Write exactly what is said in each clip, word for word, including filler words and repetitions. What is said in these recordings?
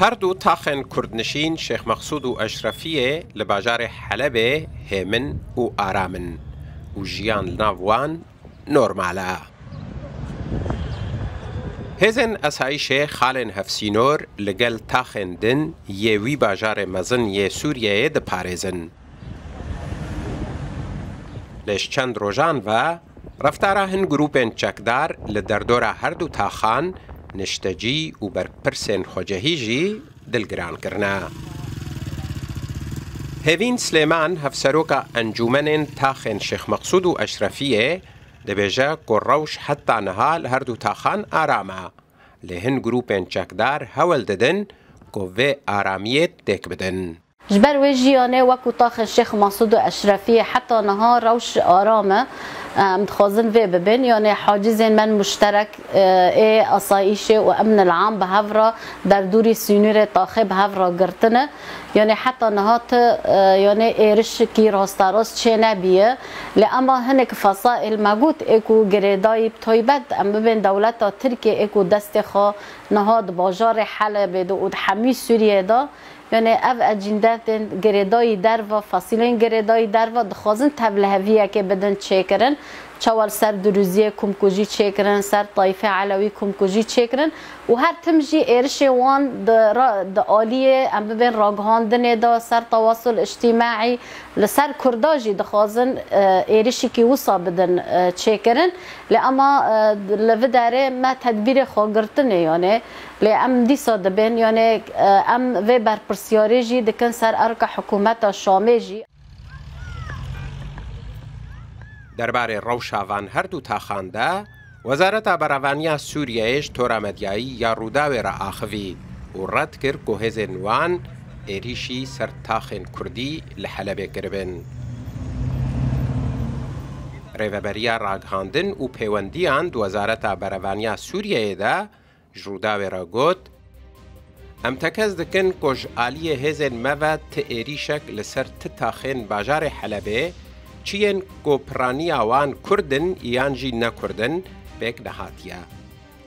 Her du taxên kurdnişîn Şêx Mexsûd û Eşrefiyê li bajarê Helebê hêmin û aram in û jiyan li nav wan normal e. Hêzên esayîşê xalên hevsînor li gel taxên din yê wî bajarê mezin yê Sûriyeyê diparêzin. Lê ji çend rojan ve reftara hin grûpên çekdar li derdora her du taxan niştecî û berpirsên xwecehî jî dilgiran kirine. Hêvîn Silêman, hevseroka Encûmenên Taxên Şêx Meqsûd û Eşrefiyê, dibêje ku rewş heta niha li her du taxan aram e. Lê hin grûpên çekdar hewl didin ku vê aramiyê têk bidin. Ji ber wê jî yanê wekû taxên Şêx Masûd û Eşrefiyê heta niha rewş aram e. Em dixwazin vê bibin. Yanê hacizên men muşterek, e, ê asayîşê û emnil am bi hev re derdûrî sînûrê taxê bi hev re girtine. Yanê heta niha ti, e, yanê êrişikî rasterast çê nebiye. Lê ema hinek fesaîl me got ê ku girêdayî bi taybet em bibên dewleta Tirkiyê ê ku destê xwe niha di bajarê Helebê de û di hemî Sûriyê de, yanê ev ecîndetên girêdayî derve, fesîlên girêdayî derve dixwazin tevliheviyekê bidin çêkirin. Çawa li ser Dirûziyê komkujî çêkirin, ser Tayfê Elewî komkujî çêkirin û her tim jî êrişê wan di ra-, di aliyê em bibên ragihandinê de, ser tewasul îctîmaî, li ser Kurda jî dixwazin, e, êrişîkî wisa bidin, e, çêkirin. Lê ema, e, li vi derê me tedbîrê xwe girtinê, yanê lê em dîsa dibên, yanê, e, em vê berpirsiyarê jî dikin ser erka hikûmeta Şamê jî. Derbarê rewşa van her du taxan de, Wezareta Berevaniya Sûriyeyê ji tora medyayî ya Rûdawê re axivî û red kir ku hêzên wan êrîşî ser taxên Kurdî li Helebê kiribin. Rêveberiya Ragihandin û Pêwendiyan di Wezareta Berevaniya Sûriyeyê de ji Rûdawê re got, Em tekez dikin ku ji aliyê hêzên me ve ti êrîşek li ser ti taxên bajarê Helebê, çiyên ku piraniya wan Kurd in yan jî ne Kurd in, pêk nehatiye.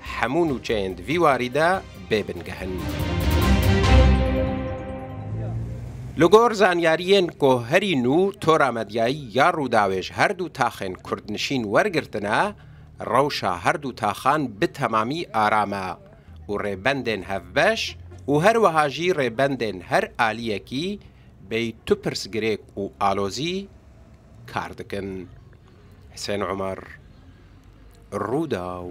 Hemû nûçeyên di vî warî de bê bingeh in. Li gor zanyariyên ku herî nû tora medyayî ya Rûdawê ji her du taxên kurdnişîn wergirtine, rewşa her du taxan bi temamî aram e û rêbendên hevbeş û her wiha jî rêbendên her aliyekî bêyî tu pirsgirêk û alozî kar dikin. Hisên Omer, Rûdaw.